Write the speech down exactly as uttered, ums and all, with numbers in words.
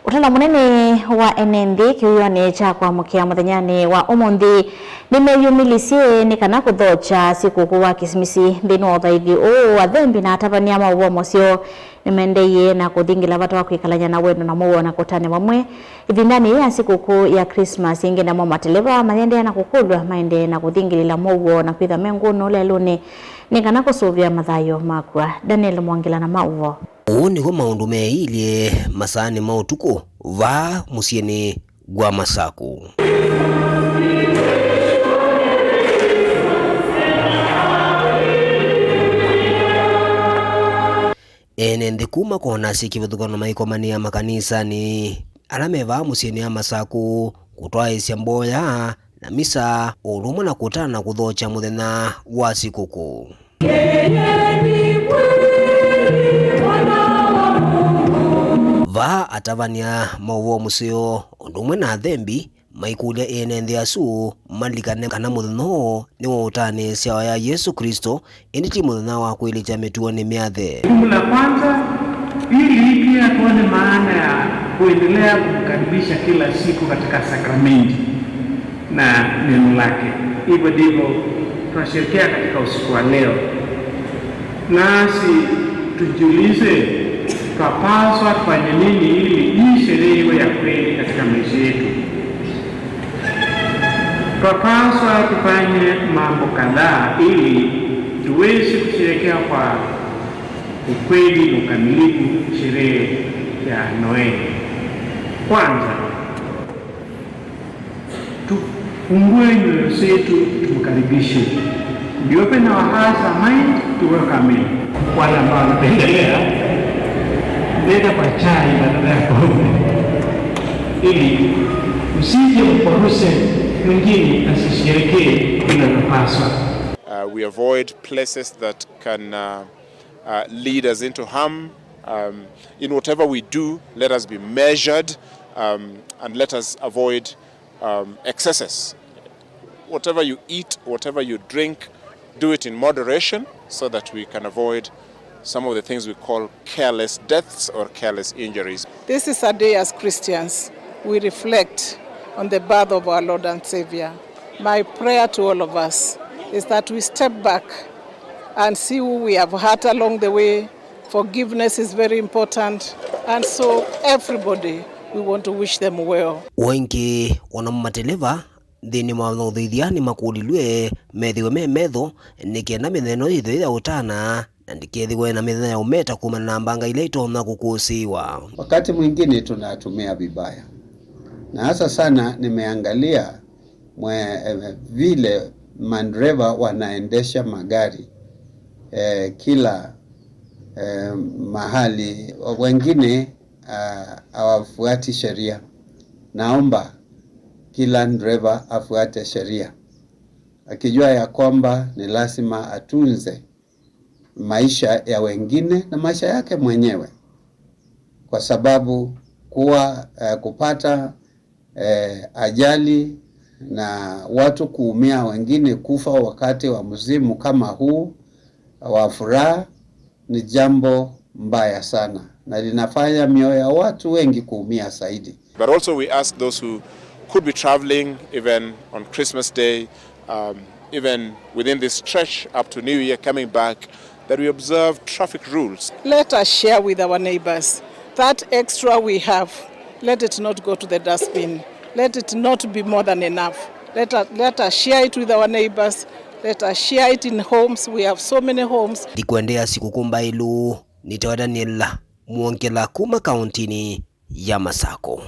Ũtalo mũnene wa ene nthĩ kĩwĩonĩ kya kwamũkĩa mũthenyanĩ wa ũmũnthĩ nĩmeyumĩlisye nĩ kana kũthokya sikũkũ wa Kĩsimisi. Nthĩnĩ wa ũthaithi ũũ, athembi na atavany'a ma ũvoo mũseo nĩmaendeeie na kũthingĩla vata wa kwĩkalany'a na wendo na mũuo na kũtanĩa vamwe ĩvindanĩ yĩĩ ya sikũkũ ya Christmas. Ĩngĩ namo mateleva mayendeea na kũkũlw'a maendee na kũthingĩlĩla mũuo na kwĩthwa me ngũnũ lelũnĩ nĩ kana kũsũvĩa mathayũ makw'a. Daniel Mwongela na maũvoo. Ũũ nĩw'o maũndũ meeilye masaanĩ ma ũtukũ vaa mũsyĩnĩ wa Masakũ. Ene nthĩ kuma kona syĩ kĩvathũkano maikomanĩa makanisanĩ ala me vaa mũsyĩnĩ wa Masakũ kũtwaĩĩsya mboya na misa, o ũndũ ũmwe na kũtana kũthokya mũthenya wa sikũkũ. Vaa atavany'a ma ũvoo mũseo ũndũ ũmwe na athembi maikũlya ene nthĩ asu malikane kana mũthenya ũũ nĩ wa ũtanĩsya ya Yesũ Klĩsto, ĩndĩ ti mũthenya wa kwĩlĩkya mĩtuonĩ mĩathe. Jukumu la kwanza, ili pia tuone maana ya kuendelea kumkaribisha kila siku katika sakramenti na neno lake. Hivyo ndivyo tunasherehekea katika usiku wa leo. Nasi tujiulize, twapaswa tufanye nini ili hii sherehe iwe ya kweli katika maisha yetu? Twapaswa tufanye mambo kadhaa ili tuweze kusherehekea kwa ukweli na ukamilifu sherehe ya Noeli. Kwanza, tufungue nyoyo zetu, tumkaribishe. We open our hearts and mind to welcome him. Wale ambao wanapendelea, nenda kwa chai badala ya pombe, ili usije mkwaruse mwingine asisherekee vile inapaswa. Uh, we avoid places that can, uh, uh, lead us into harm. Um, in whatever we do, let us be measured, um, and let us avoid, um, excesses. Whatever you eat, whatever you drink, do it in moderation so that we can avoid some of the things we call careless deaths or careless injuries. This is a day as Christians we reflect on the birth of our Lord and Savior. My prayer to all of us is that we step back and see who we have hurt along the way. Forgiveness is very important, and so everybody, we want to wish them well. O ĩngĩ, o namo mateleva nthĩnĩ wa ũthũithya nĩmakũlilw'e methĩwe me metho nĩ kenda mĩthenya ĩno yĩthĩwe ya ũtana na ndĩkethĩwe na mĩthenya ya ũmeta kumana na mbanga ila itonya kũkũsĩĩwa. Wakati mwingine tunatumia vibaya, na hasa sana nimeangalia mwe, eh, vile mandereva wanaendesha magari, eh, kila, eh, mahali. Wengine, ah, hawafuati sheria. Naomba kila dereva afuate sheria, akijua ya kwamba ni lazima atunze maisha ya wengine na maisha yake mwenyewe, kwa sababu kuwa, eh, kupata, eh, ajali na watu kuumia, wengine kufa wakati wa msimu kama huu wa furaha ni jambo mbaya sana, na linafanya mioyo ya watu wengi kuumia zaidi. But also we ask those who could be traveling even on Christmas Day, um, even within this stretch up to New Year coming back, that we observe traffic rules. Let us share with our neighbors. That extra we have, let it not go to the dustbin. Let it not be more than enough. Let us, let us share it with our neighbors. Let us share it in homes. We have so many homes. Ndikwendea sikũkũ mbaĩlu, nĩtawa Daniel Mwongela kuma kauntinĩ ya Masakũ.